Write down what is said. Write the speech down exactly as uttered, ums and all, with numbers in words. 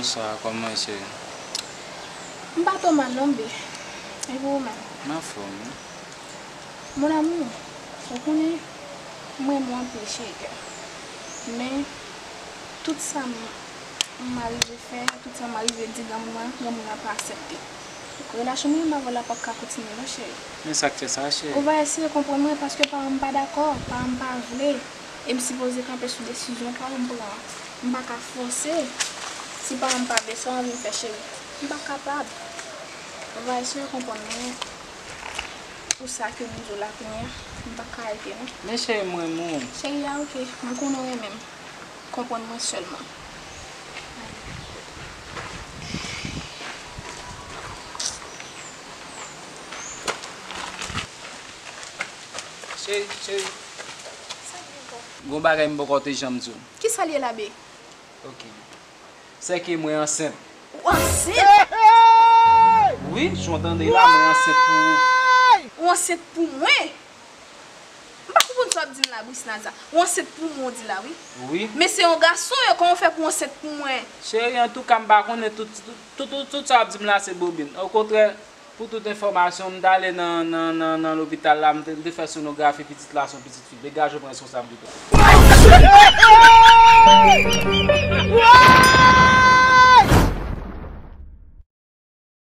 Bonswa, kòman w ye, cheri? M pa twò mal non, bebe. E pou ou menm? M anfòm, wi. Mon amour, ou konnen, m renmen w anpil, cheri kè m. Men, tout sa m, m arive fè, tout sa m arive di granmoun nan, granmoun nan pa aksepte. Relasyon mwen menm avè w la p ap ka kontinye non, cheri. Men sa k fè sa, cheri? Ou va eseye konprann mwen, paske paran m pa dakò, paran m pa vle. E m sipoze kanpe sou desizyon paran m pran an. M pa ka fòse. Si paran m pa vle, sa w anvi m fè, cheri? M pa kapab. Ou va eseye konprann mwen. Pou sa ke m di w la kounye a, m pa ka rete non. Men cheri, m renmen w. Cheri a, oke, m konnen w renmen m. Konprann mwen sèlman. Cheri, cheri. Gon bagay m poko te janm di w. Kisa l ye la, bebe? Ok. Sè ke mwen ansent. Ou ansent? Wi, jan w tande la, mwen ansent pou ou. Ou ansent pou mwen? M pa konprann sa w ap di m la, Brisnaza. Ou ansent pou mwen, w di la, wi. Wi. Men se yon gason, yo, kòman w fè pou w ansent pou mwen? Cheri, antouka, m pa konnen tout, tout, tout, tout sa w ap di m la se bobin. Okontrè, pou tout enfòmasyon, m t ale nan, nan, nan, nan lopital la, m te, m te fè sonografi pitit la, se yon pitit fi. Degaje w pran responsablite w.